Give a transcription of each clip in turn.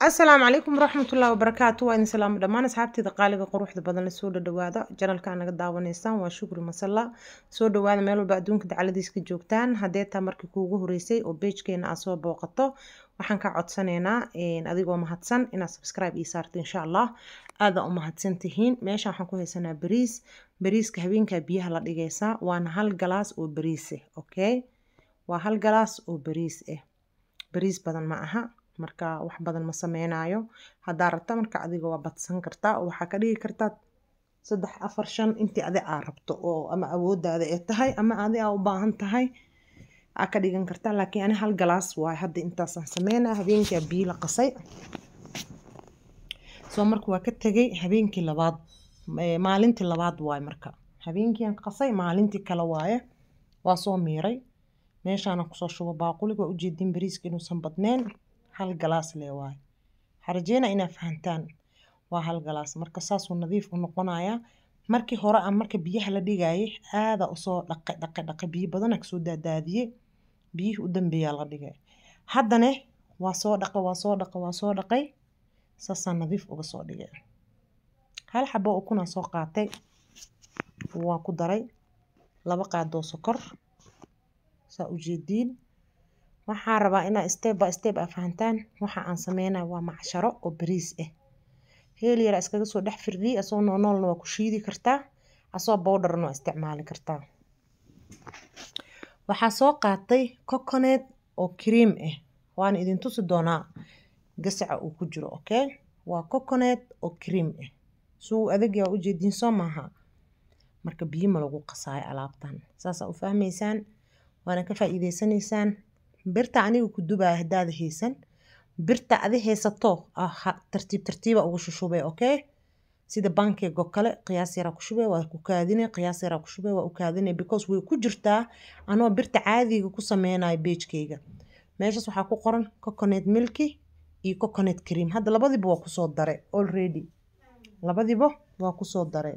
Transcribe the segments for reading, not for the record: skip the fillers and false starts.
Asalaamu calaykum waraxmatullaahi wabarakaatu. Waa idin salaamo dhammaan asxaabteyda qaaliga quruxda badan la. Soo dhadhawaada janalka naga daawanaysaan, waa Shukri Masalla. Soo dhawaada meel walba adduunka dacaladiis ka joogtaan. Haddee taa markii kuugu horeysay oo page-keena aad soo booqato, waxaan kaa codsanaynaa adigoo mahadsan inaad subscribe ii saarto, insha Allah. Aada u mahadsan tihiin. Meesha waxaan ku haysanaa bariis. Bariiska habeenkaa biyaha la dhigaysaa, waana hal galaas oo bariis ah. Okay, waa hal galaas oo bariis ah, bariis badan ma aha, marka wax badan ma sameynaayo. Haddaa rabta marka adiga waa badsan kartaa oo waxaa ka dhigi kartaa saddex, afar, shan, intii adi aa rabto oo ama awooddaada ay tahay ama adi aa u baahan tahay aa ka dhigan kartaa, laakiin ani hal galaas waay hadda intaasaan sameynaa. Habeenkaa biyo la qasay soo marka waa ka tegay habeenkii labaad, maalintii labaad waay. Marka habeenkii aan qasay, maalintii kale waaye, waa soo miiray, meeshaana kusoo shubo baaquliga. Waa ujeedin bariiska inuusan badnayn, hal galaas lee waaye. Waxaa rajeynaa inaa fahantaan, waa hal galaas. Marka saasuu nadiif u noqonayaa. Markii hore aan marka biyaha la dhigayay aada usoo dhaqay, dhaqay, dhaqay, biyo badana kasoo daadaadiyey, biyihii u dambeeyaa la dhigay. Haddane waa soo dhaqay, waa soo dhaqay, waa soo dhaqay, saasaan nadiif uga soo dhigay. Hal xabo ukunaa soo qaatay, waa ku daray 2 qaadoo sokor, saa ujeediin. Waxaan rabaa inaa step by step aa fahantaan waxa aan sameynaya. Waa macsharo oo bariis ah, heel yara iskaga soo dhex firdhiyey. Asoo noonoolna waa ku shiidi kartaa, asoo bowdharna waa isticmaali kartaa. Waxaa soo qaatay coconut oo cream ah, waana idin tusi doonaa gasaca uu ku jiro. Okay, waa coconut oo cream ah, suu adag yaa ujeediin, soo maaha? Marka biyo ma lagu qasaayo alaabtan, saasaa u fahmaysaan waana ka faa'iideysanaysaan. Birta aniga ku dubaya, haddaada haysan birta adi haysato, tartiib tartiiba ugu shushubay. Okay, sida pancake oo kale, qiyaas yaraa ku shubay, waa ku kaadinay, qiyaas yaraa ku shubay, waa u kaadinay, because way ku jirtaa anoo birta caadiga ku sameynayo page-kayga. Meeshaas waxaa ku qoran coconut milk iyo coconut cream. Hadda labadiba waa kusoo daray already, labadiba waa kusoo daray.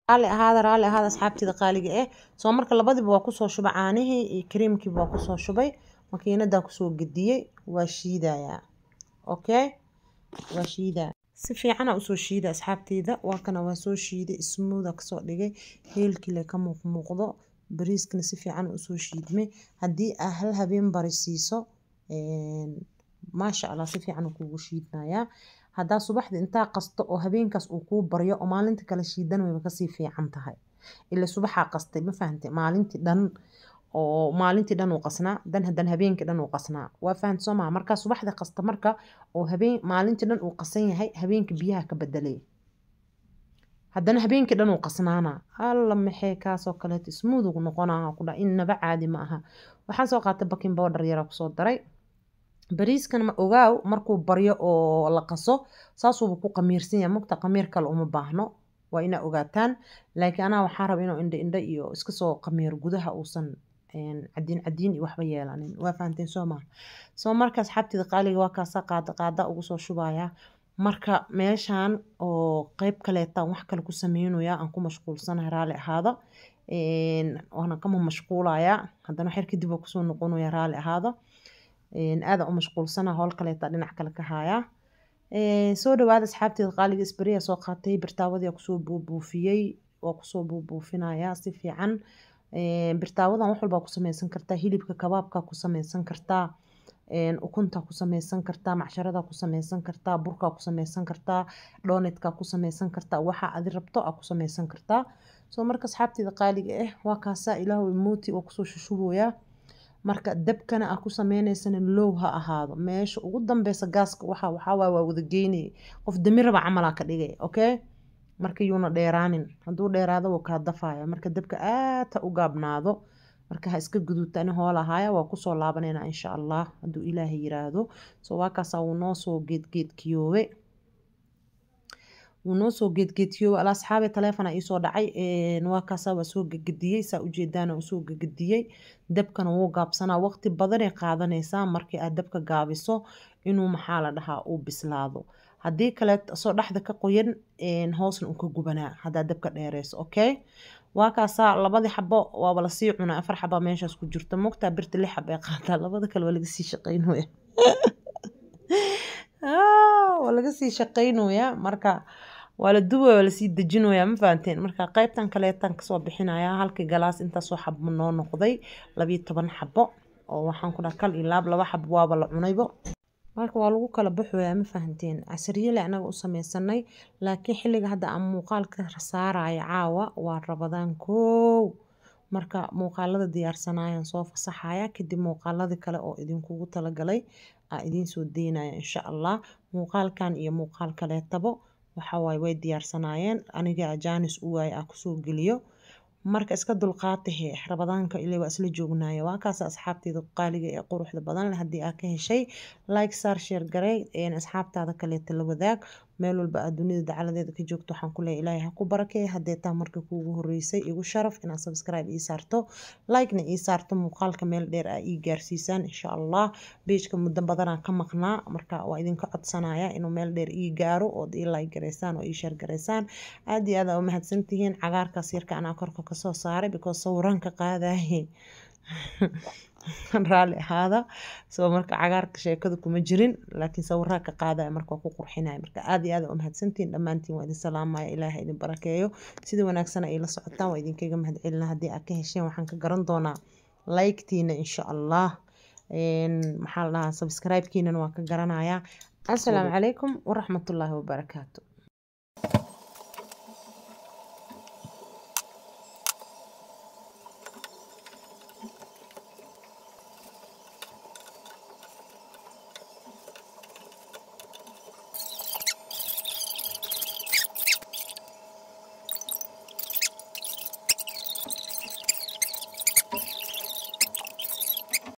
Raali ahaada, raali ahaada asxaabtida qaaliga eh. Soo marka labadiba waa kusoo shubay, caanihii iyo creamkiiba waa kusoo shubay, makiinadaa kusoo gediyey, waa shiidayaa. Okay, waa shiidaa, si fiicana usoo shiida asxaabteyda. Waa kana, waa soo shiiday, smooth kasoo dhigay, heelkii le ka muuqmuuqdo. Bariiskana si fiican usoo shiidmay. Haddii aa hal habeen bari siiso, maasha Allah, si fiican kuugu shiidmayaa. Haddaa subaxdii intaa qasto oo habeenkaas uu kuu baryo oo maalinta kale shiidan, wayba kasii fiican tahay, ila subaxaa qastay, ma fahantay? Maalintii dhan oo maalintii dhan uu qasnaa dan, haddana habeenkii dhan uu qasnaa, waa fahanti soo maa? Markaa subaxda qasta, marka oo habeen maalintii dhan uu qasan yahay, habeenkii biyaha ka bedelay, haddana habeenkii dhan uu qasnaana, alla maxay kaasoo kaleeto smooth ugu noqonaa ku dha, innaba caadi ma aha. Waxaan soo qaatay baking powder yaraa kusoo daray bariiskan. Ma ogaaw, markuu baryo oo la qaso saasuuba ku qamiirsan yahay, mugta qamiir kale uma baahno, waa inaa ogaataan. Laakiin anaa waxaa raba inuu indho indho iyo iska soo qamiiro, gudaha uusan cadiin cadiin iyo waxba yeelanin, waa fahanteen soo maha? Soo marka asxaabtida qaaliga, waa kaasaa, qaada qaada ugu soo shubayaa. Marka meeshaan oo qeyb kaleetaan wax kale ku sameynaya aan ku mashquulsanahay, raali ahaada, waana kama mashquulayaa. Haddana waxyar kadib waa kusoo noqonaya, raali ahaada, aada u mashquulsana, howl kaleeta dhinac kale ka hayaa. Soo dhawaada asxaabteeda qaaliga. Isbariya soo qaatay, birtaawadii kusoo buubuufiyey, waa kusoo buubuufinayaa si fiican. Birtaawadan wax walbaa ku sameysan kartaa, hilibka kabaabka ku sameysan kartaa, ukunta ku sameysan kartaa, macsharada ku sameysan kartaa, burkaa ku sameysan kartaa, donutka ku sameysan kartaa, waxa adi rabto aa ku sameysan kartaa. Soo marka asxaabteeda qaaliga ah, waa kaasaa, ilaahu mooti, waa kusoo shushuboyaa. Marka dabkana aa ku sameyneysana low ha ahaado. Meesha ugu dambeysa gaaska waxa waxaa waay waa wada geynay, qof damiraba camalaa ka dhigay. Okay, marka yuuna dheeraanin, hadduu dheeraado wuu kaa dafaya. Marka dabka aad ha u gaabnaado, marka ha iska guduuta. Ani hool ahaaya, waa kusoo laabanayna insha Allah, hadduu Ilaahay yiraahdo. So waa kaasaa, wuu noo soo geedgeedkiyoobe, wuu noo soo geedgeedkiyoobe. Ala asxaabe, taleefona iisoo dhacay. Waa kaasaa, waa soo gegediyey, saa ujeedaan usoo gegediyey. Dabkana wuu gaabsanaa, waqti badanay qaadanaysaa markii aad dabka gaabiso inuu, maxaa la dhahaa, uu bislaado. Haddii kale soo dhexda ka qoyan, hoosna uu ka gubanaa haddaad dabka dheereyso. Okay, waa kaasaa, labadii xabo waaba lasii cunaa, afar xabaa meeshaas ku jirta. Mogtaa birta lix xab ay qaataa, labada kale waa laga sii shaqeynaya. Laga sii shaqaynayaa, marka waa la dubaya, waa lasii dejinayaa, ma fahanteen? Marka qaybtan kaleetaan kasoo bixinayaa. Halkii galaas intaasoo xabo noo noqday, 12 xabo oo waxaan ku dhaha kal iyo laab. 2 xabo waaba la cunaybo. Marka waa lagu kala baxoyaa, ma fahanteen? Casriyale anaga u sameysanay, laakiin xilliga hadda aan muuqaalka saaraya caawa waa Rabadaan 1. Marka muuqaalada diyaarsanayaan soo fasaxaya, kadib muuqaaladii kale oo idinkugu talagalay aa idiin soo deynaya, insha Allah. Muuqaalkan iyo muuqaal kaleetabo waxa waaye way diyaarsanaayeen, aniga jaanis u waaye aa kusoo geliyo. Marka iska dulqaatahe, Rabadaanka ilaa waa isla joognaaye. Waa kaas, asxaabteyda qaaliga ee quruxda badan leh. Haddii aad ka heshay, like saar, share garey, asxaabtaada kaleeta la wadaag. Meel walba aad dunida dacaladeeda ka joogto, waxaan ku leeyahay Ilaahay ha ku barakeeyo. Haddee taa markii kuugu horreysay, igu sharaf inaad subscribe ii saarto, like-na ii saarto, muuqaalka meel dheer aa ii gaarsiisaan, insha Allah. Page-ka muddo badanaa ka maqnaa, marka waa idinka codsanaya inuu meel dheer ii gaaro ood ii like gareysaan oo ii share gareysaan. Aad iyo aad aa u mahadsantihiin. Cagaarkaas yarka anaa korka kasoo saaray because sawiraan ka qaadaye, raalli ahaada. Soo marka cagaarka sheekada kuma jirin, laakiin sawiraa ka qaadaya, marka waa ku qurxinaya. Marka aad iyo aad aa u mahadsantihiin dhammaantiin, waa idin salaamaya. Ilaahay idin barakeeyo. Sida wanaagsan ay la socotaan waa idinkaga mahadcelina. Haddii aad ka hesheen, waxaan ka garan doonaa like-tiina, insha Allah. Maxaa la dhahaa, subscribe-kiinana waa ka garanayaa. Assalaamu calaykum waraxmatullaahi wabarakaatu.